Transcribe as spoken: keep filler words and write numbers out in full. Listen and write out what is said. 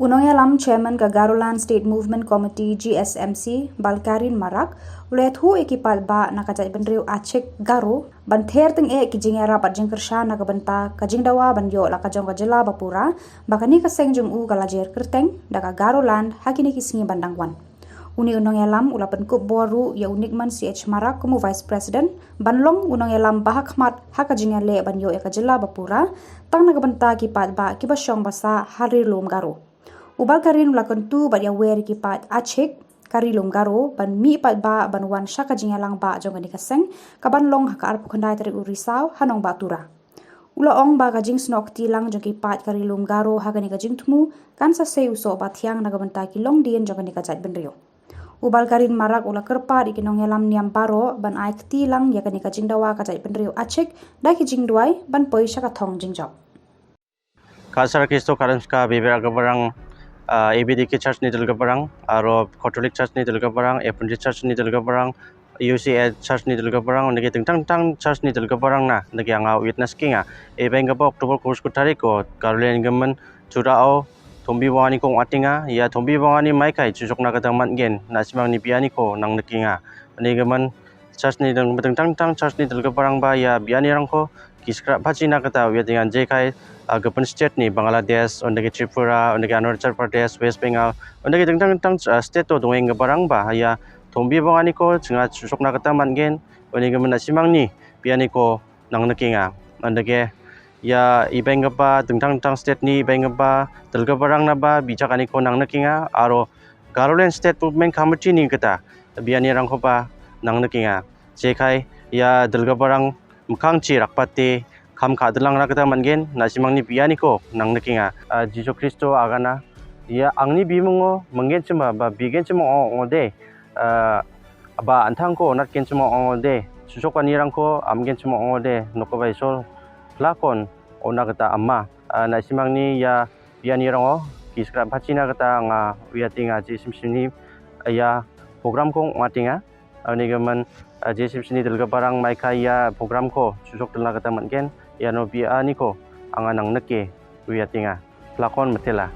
U nongïalam chairman ka Garoland State Movement Committee, G S M C, Balkarin Marak, u la ïathuh ïa ki paidbah na ka jaitbynriew Achik Garo ban ther tyngeh ki jingïarap bad jingkyrshan na ka bynta ka jingdawa ban ïoh la ka jong ka jylla ba pura, ba kane ka seng jong u ka la jer kyrteng da ka Garoland ha kine ki sngi ban dang wan. Une u nongïalam u la pynkup bor ruh ïa u Nikman C H Marak kum u Vice President ban long u nongïalam ba ha khmat ha ka jingïaleh ban ïoh ïa ka jylla ba pura, tang na ka bynta ki paidbah kiba shong ba sah ha Ri Lum Garo. U Balkarin u la kyntu bad ïawer ïa ki paid Achik ka Ri Lum Garo ban mih paidbah ban wan sha ka jingïalang ba jong kane ka seng, ka ban long ha ka arphew khyndai tarik u Risaw ha Nongbah Tura. U la ong ba ka jingsnoh kti lang jong ki paid ka Ri Lum Garo ha kane ka jingthmu kan sa sei u soh ba thiang na ka bynta ki longdien jong kane ka jaitbynriew. U Balkarin Marak u la kyrpad ïa ki nongïalam niam baroh ban ai kti lang ïa kane ka jingdawa ka jaitbynriew Achik da ki jingduwai ban poi sha ka thong jingjop. Ka Sar Kristo ka Ram ka Biber ka Barang, ah, A B D K Church ni dal ka Barang, aro Catholic Church ni dal ka Barang, Adventist Church ni dal ka Barang, U C A Church ni dal ka Barang, nagi tang tang tang church ni dal ka Barang na, nagi anga witness kinga. E bang ka October kurus ku tarik ko, Caroline Gaman, Chura o, Thumbi Bangani ko ngatinga, ïa Thumbi Bangani mai kai, chusok na ka tang man gen, na simang ni biani ko, nang nakinga. Ani Gaman, church ni dang, tang tang tang church ni dal ka Barang ba, ïa biani rang ko, ki skrap phachi na kata, ïa tingan je kai, ah, ka pun state ni, Bangladesh, onda ki Tripura, onda ki Arunachal Pradesh, West Bengal, onda ki tang tang tang, ah, state to dongeng ka Barang ba, ïa Thumbi Bangani ko, chinga chusok na kata man gen, oni ka mena simang ni, biani ko, nang nakinga. Onda ke, ïa i bang ka ba, tang tang tang state ni, i bang ka ba, dal ka Barang na ba, bijak ani ko nang nakinga, aro, Garoland State Movement Committee ni kata, biani rang ko ba, nang nakinga. Je kai, ïa dal ka Barang, mkhang chi rak pate, kham ka dalang rak kata man gen, na simang ni biani ko, nang nakinga. Ah, Jisu Kristo agana, ïa angni bi mengo, menggen chima, ba bi gen chima o, o de. Ah, ba antang ko, nat gen chima o de. Susok ani rang ko, am gen chima o de. Noko bai sol, plakon, o na kata amma. Ah, na simang ni ïa, biani rang o, ki skrap phachi na kata nga, ïa tinga, je sim sini, ïa, program ko nga tinga. Ani gaman, ah, je sim sini dal ka Barang mai kai ïa, program ko, susok dal na kata man gen, ïa no biani ko, anga nang nake, ïa tinga. Plakon matela.